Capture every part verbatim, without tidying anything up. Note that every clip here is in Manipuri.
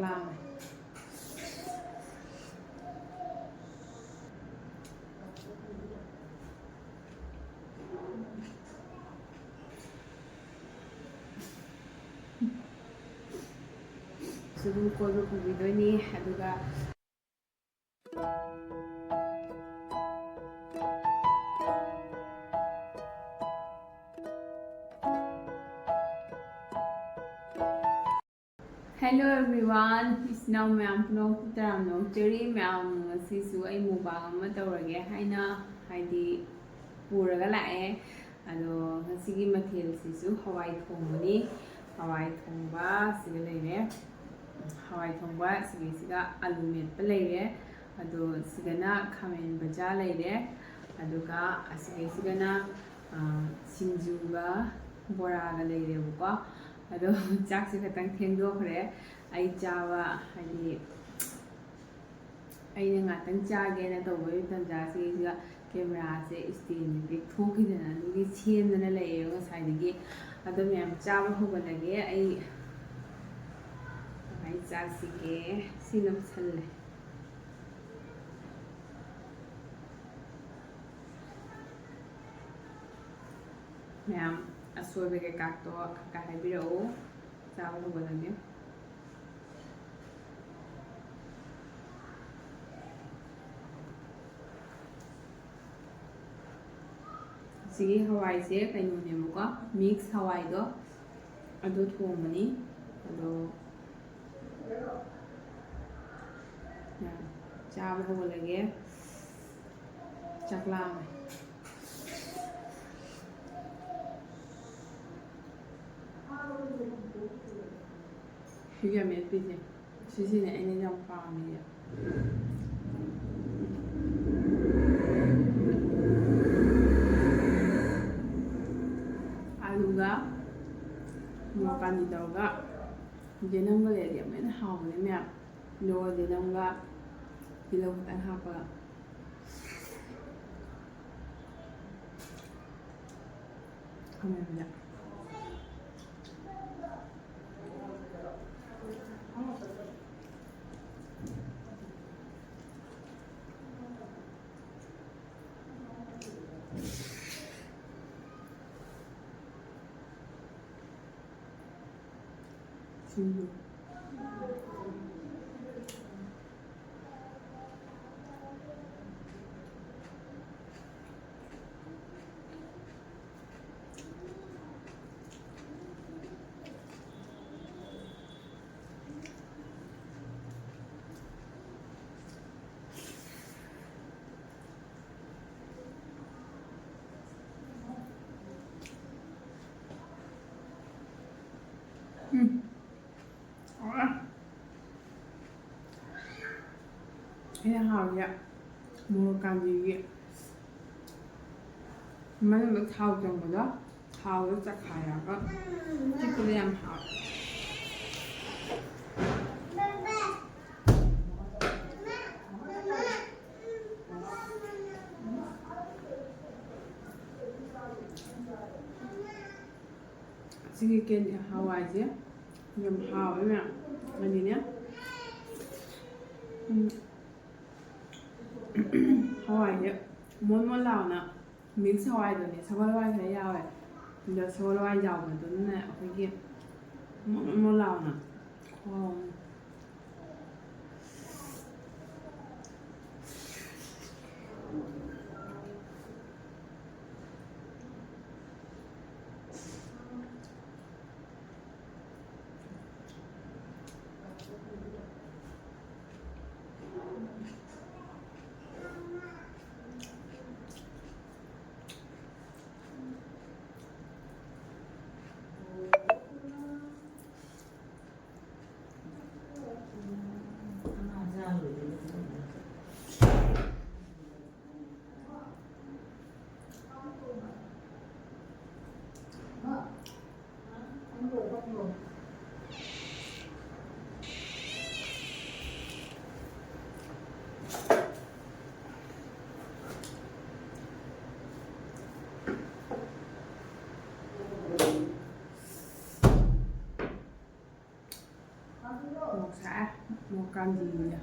ꯂꯥꯝꯃꯦ꯫ ꯁꯨ ꯑꯗꯨꯝ ꯀꯣꯏꯕ ꯄꯨꯕꯤꯗꯣꯏꯅꯤ꯫ ꯑꯗꯨꯒ Hello everyone, ꯏꯆꯤꯟ ꯏꯅꯥꯎ ꯃꯌꯥꯝ ꯄꯨꯝꯅꯃꯛꯄꯨ ꯇꯔꯥꯝꯅ ꯑꯣꯛꯆꯔꯤ꯫ ꯃꯌꯥꯝ, ꯉꯁꯤꯁꯨ ꯑꯩ mukbang ꯑꯃ ꯇꯧꯔꯒꯦ ꯍꯥꯏꯅ, ꯍꯥꯏꯗꯤ, ꯄꯨꯔꯒ ꯂꯥꯛꯑꯦ꯫ ꯑꯗꯣ ꯉꯁꯤꯒꯤ ꯃꯊꯦꯜꯁꯤꯁꯨ ꯍꯋꯥꯏ ꯊꯣꯡꯕꯅꯤ꯫ ꯍꯋꯥꯏ ꯊꯣꯡꯕ ꯁꯤꯒ ꯂꯩꯔꯦ, ꯍꯋꯥꯏ ꯊꯣꯡꯕ ꯁꯤꯒꯤꯁꯤꯒ ꯑꯂꯨ ꯃꯦꯠꯄ ꯂꯩꯔꯦ꯫ ꯑꯗꯣ ꯁꯤꯒꯅ ꯈꯥꯃꯦꯟ ꯕꯖꯥ ꯂꯩꯔꯦ꯫ ꯑꯗꯨꯒ ꯑꯁꯤꯒꯤꯁꯤꯒꯅ, ꯑ, ꯁꯤꯡꯖꯨꯒ ꯕꯣꯔꯥꯒ ꯂꯩꯔꯦꯕꯀꯣ꯫ ꯑꯗꯣ ꯆꯥꯛꯁꯦ ꯈꯤꯇꯪ ꯊꯦꯡꯗꯣꯛꯈ꯭ꯔꯦ꯫ ꯑꯩ ꯆꯥꯕ, ꯍꯥꯏꯗꯤ, ꯑꯩꯅ ꯉꯥꯛꯇꯪ ꯆꯥꯒꯦꯅ ꯇꯧꯕꯒꯤ ꯇꯟꯖꯥꯁꯤꯗ cameraꯁꯦ standꯁꯦ ꯇꯦꯛꯊꯣꯛꯈꯤꯗꯅ, ꯑꯗꯨꯒꯤ ꯁꯦꯝꯗꯅ ꯂꯩꯌꯦꯕ ꯉꯁꯥꯏꯗꯒꯤ꯫ ꯑꯗꯣ ꯃꯌꯥꯝ, ꯆꯥꯕ ꯍꯧꯒꯠꯂꯒꯦ꯫ ꯑꯩ ꯀꯃꯥꯏꯅ ꯆꯥꯁꯤꯒꯦ? ꯁꯤ ꯅꯝꯁꯜꯂꯦ꯫ ꯃꯌꯥꯝ, ꯑꯁꯣꯏꯕ ꯀꯩꯀꯥꯗꯣ ꯈꯔ ꯈꯔ ꯍꯥꯏꯕꯤꯔꯛꯎ꯫ ꯆꯥꯕ ꯍꯧꯒꯠꯂꯒꯦ꯫ ꯑꯁꯤꯒꯤ ꯍꯋꯥꯏꯁꯦ ꯀꯩꯅꯣꯅꯦꯕꯀꯣ, mix ꯍꯋꯥꯏꯗꯣ, ꯑꯗꯨ ꯊꯣꯡꯕꯅꯤ꯫ ꯑꯗꯣ ꯆꯥꯕ ꯍꯧꯒꯠꯂꯒꯦ꯫ ꯆꯥꯛ ꯂꯥꯝꯃꯦ꯫ ꯁꯤꯒꯤ ꯑꯃꯦꯠꯄꯤꯁꯦ, ꯁꯤꯁꯤꯅꯦ ꯑꯩꯅ ꯌꯥꯝ ꯄꯥꯝꯃꯤꯁꯦ꯫ ꯑꯂꯨꯒ ꯃꯣꯔꯣꯛ ꯀꯥꯂꯤ ꯇꯧꯔꯒ ꯌꯦꯅꯝꯒ ꯂꯩꯔꯗꯤ ꯑꯃꯨꯛ ꯍꯦꯟꯅ ꯍꯥꯎꯕꯅꯦ ꯃꯌꯥꯝ꯫ ꯑꯗꯨꯒ ꯌꯦꯅꯝꯒ ꯇꯤꯜꯍꯧ ꯈꯤꯇꯪ ꯍꯥꯞꯄꯒ꯫ ꯈꯥꯃꯦꯟꯁꯤꯗ꯫ ꯎꯝ꯫ ꯎꯝ꯫ ꯍꯥꯎꯔꯦ꯫ ꯑꯩꯅ ꯍꯥꯎꯔꯤꯁꯦ ꯃꯣꯔꯣꯛ ꯀꯥꯝꯕꯤꯒꯤ ꯃꯅꯨꯡꯗ ꯊꯥꯎ ꯆꯪꯕꯗꯣ, ꯊꯥꯎꯗꯣ ꯆꯈꯥꯏꯔꯒ ꯆꯤꯛꯄꯗ ꯌꯥꯝ ꯍꯥꯎꯋꯦ꯫ ꯁꯤꯒꯤ ꯀꯦꯟ ꯍꯋꯥꯏꯁꯦ ꯌꯥꯝ ꯍꯥꯎꯋꯦ ꯃꯌꯥꯝ꯫ ꯑꯗꯨꯅꯦ, ꯎꯝ, ꯍꯋꯥꯏꯁꯦ ꯃꯣꯟ ꯃꯣꯟ ꯂꯥꯎꯅ, ꯃꯤꯛꯁ ꯍꯋꯥꯏꯗꯨꯅꯦ, ꯁꯒꯣꯜ ꯍꯋꯥꯏ ꯈꯔ ꯌꯥꯎꯋꯦ꯫ ꯑꯗꯣ ꯁꯒꯣꯜ ꯍꯋꯥꯏ ꯌꯥꯎꯕꯗꯨꯅꯅꯦ ꯑꯩꯈꯣꯏꯒꯤ ꯃꯣꯟ ꯃꯣꯟ ꯂꯥꯎꯅ ꯈꯨꯍꯥꯎ ꯑꯃ꯫ ꯃꯣꯔꯣꯛ ꯁꯥꯏ, ꯃꯣꯔꯣꯛ ꯀꯥꯝꯕꯤꯅꯦ꯫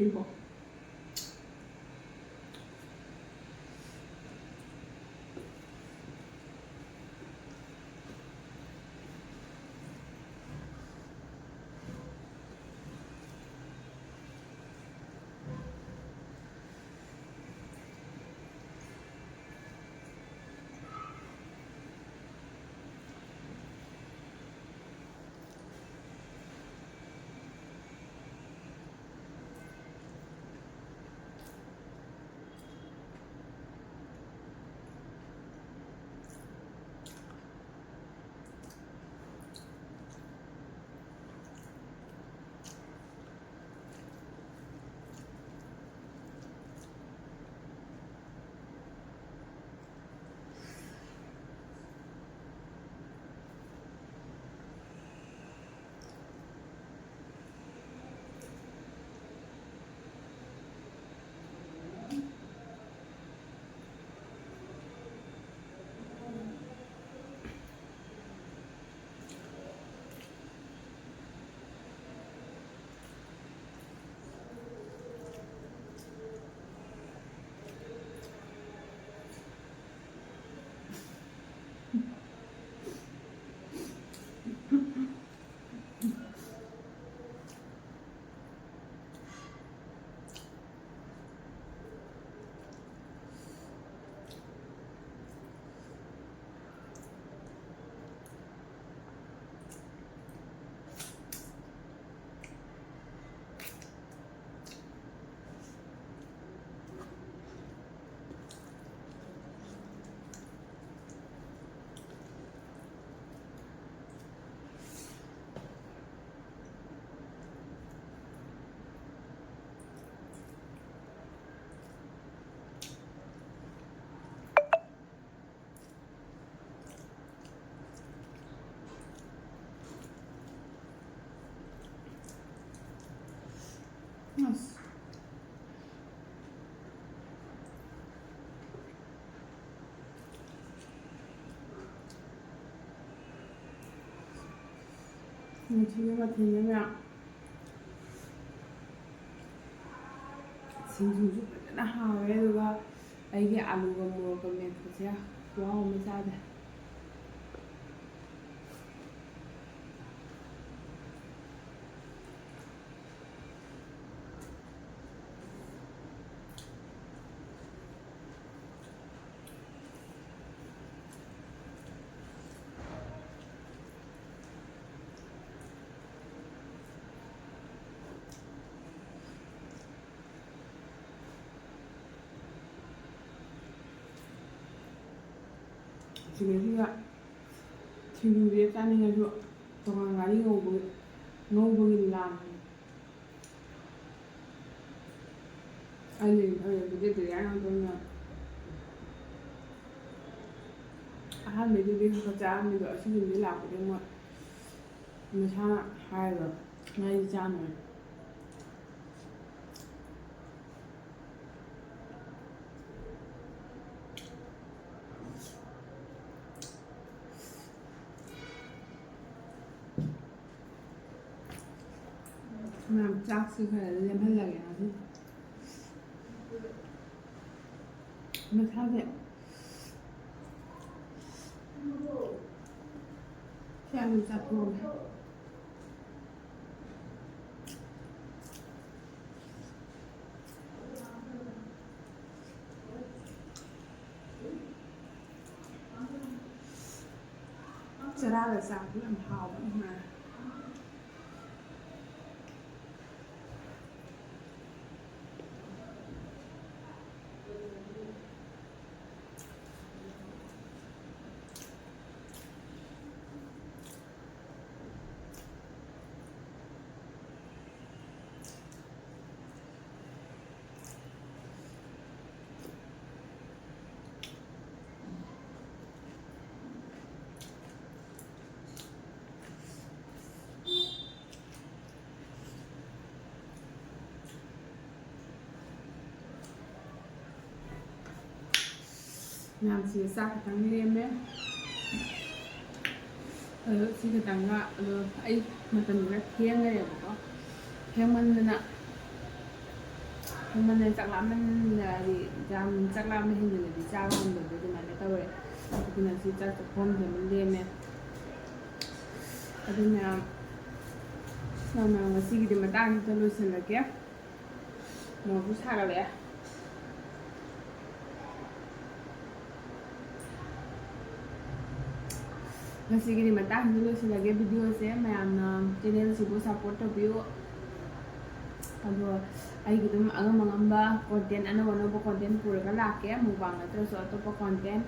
ꯏꯕꯣ꯫ ꯑꯁ꯫ ꯅꯨꯡꯊꯤꯜꯒꯤ ꯃꯊꯦꯜꯅꯦ ꯃꯌꯥꯝ꯫ ꯁꯤꯡꯖꯨꯁꯨ ꯐꯖꯅ ꯍꯥꯎꯔꯦ, ꯑꯗꯨꯒ ꯑꯩꯒꯤ ꯑꯂꯨꯒ ꯃꯣꯔꯣꯛꯀ ꯃꯦꯠꯄꯁꯦ ꯈꯨꯍꯥꯎ ꯑꯃ ꯆꯥꯗꯦ꯫ ꯁꯤꯗꯩꯁꯤꯗ ꯁꯤꯡꯖꯨꯁꯦ ꯆꯥꯅꯤꯡꯉꯁꯨ ꯇꯣꯉꯥꯟ ꯉꯥꯔꯤ ꯉꯧꯕꯒꯤ, ꯉꯧꯕꯒꯤ ꯂꯥꯡꯉꯦ꯫ ꯑꯩ ꯑꯩ ꯕꯤꯗꯤꯑꯣ ꯇꯧꯔꯤꯉꯩ ꯉꯥꯛꯇꯅ ꯑꯍꯥꯟꯕꯩꯗꯨꯗꯤ ꯈꯔ ꯈꯔ ꯆꯥꯔꯝꯃꯤꯗꯣ, ꯑꯁꯤꯒꯨꯝꯕꯗꯤ ꯂꯥꯛꯄꯗꯒꯤ ꯃꯣꯏ ꯃꯁꯥꯅ ꯍꯥꯏꯔꯣ, ꯉꯥꯔꯤ ꯆꯥꯅꯣꯏ꯫ ꯃꯌꯥꯝ ꯆꯥꯛꯁꯤ ꯈꯔ ꯂꯦꯝꯍꯜꯂꯒꯦ ꯉꯁꯤ꯫ ꯃꯁꯥꯁꯦ ꯆꯥꯛ ꯌꯥꯝ ꯆꯥꯊꯣꯛꯑꯒꯦ꯫ ꯆꯔꯥꯒ ꯆꯥꯕꯗꯣ ꯌꯥꯝ ꯍꯥꯎꯕꯅꯤ ꯃꯥ꯫ ꯃꯌꯥꯝꯁꯦ ꯆꯥꯛ ꯈꯤꯇꯪ ꯂꯦꯝꯃꯦ꯫ ꯑꯗꯣ ꯁꯤ ꯈꯤꯇꯪꯒ, ꯑꯗꯣ ꯑꯩ ꯃꯇꯝꯗꯨꯗ ꯊꯦꯡꯈ꯭ꯔꯦꯕꯀꯣ꯫ ꯊꯦꯡꯃꯟꯗꯅ ꯃꯃꯜꯅ ꯆꯥꯛ ꯂꯥꯝꯃꯟꯗ, ꯍꯥꯏꯗꯤ ꯌꯥꯝ ꯆꯥꯛ ꯂꯥꯝꯕ ꯍꯦꯟꯃꯜꯂꯗꯤ ꯆꯥꯕ ꯉꯝꯗꯕꯗꯣ ꯑꯗꯨꯃꯥꯏꯅ ꯇꯧꯔꯦ꯫ ꯑꯗꯨꯅ ꯁꯤ ꯆꯥꯛ ꯆꯥꯛꯈꯣꯝꯁꯦ ꯑꯃ ꯂꯦꯝꯃꯦ꯫ ꯑꯗꯨ ꯃꯌꯥꯝ, ꯃꯌꯥꯝ ꯉꯁꯤꯒꯤꯗꯤ ꯃꯇꯥꯡꯁꯤꯗ ꯂꯣꯏꯁꯤꯜꯂꯒꯦ꯫ ꯅꯣꯡꯁꯨ ꯁꯥꯒꯠꯂꯛꯑꯦ꯫ ꯉꯁꯤꯒꯤꯗꯤ ꯃꯇꯥꯡꯁꯤꯗ ꯂꯣꯏꯁꯤꯜꯂꯒꯦ videoꯁꯦ꯫ ꯃꯌꯥꯝꯅ channelꯁꯤꯕꯨ support ꯇꯧꯕꯤꯌꯨ꯫ ꯑꯗꯣ ꯑꯩꯒꯤ ꯑꯗꯨꯝ ꯑꯉꯝ ꯑꯉꯝꯕ content, ꯑꯅꯧ ꯑꯅꯧꯕ content ꯄꯨꯔꯒ ꯂꯥꯛꯀꯦ, mukbang ꯅꯠꯇ꯭ꯔꯁꯨ ꯑꯇꯣꯞꯄ content꯫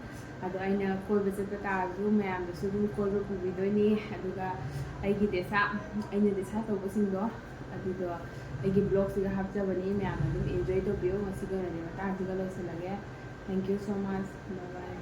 ꯑꯗꯣ ꯑꯩꯅ ꯀꯣꯏꯕ ꯆꯠꯄ ꯇꯥꯔꯁꯨ ꯃꯌꯥꯝꯗꯁꯨ ꯑꯗꯨꯝ ꯀꯣꯏꯕ ꯄꯨꯕꯤꯗꯣꯏꯅꯤ꯫ ꯑꯗꯨꯒ ꯑꯩꯒꯤ ꯗꯦꯁꯥ, ꯑꯩꯅ ꯗꯦꯁꯥ ꯇꯧꯕꯁꯤꯡꯗꯣ ꯑꯗꯨꯗꯣ ꯑꯩꯒꯤ vlogꯁꯤꯒ ꯍꯥꯞꯆꯕꯅꯤ꯫ ꯃꯌꯥꯝꯅ ꯑꯗꯨꯝ enjoy ꯇꯧꯕꯤꯌꯨ꯫ ꯉꯁꯤꯒꯤ ꯑꯣꯏꯅꯗꯤ ꯃꯇꯥꯡꯁꯤꯒ ꯂꯣꯏꯁꯤꯜꯂꯒꯦ꯫ Thank you so much. Bye bye.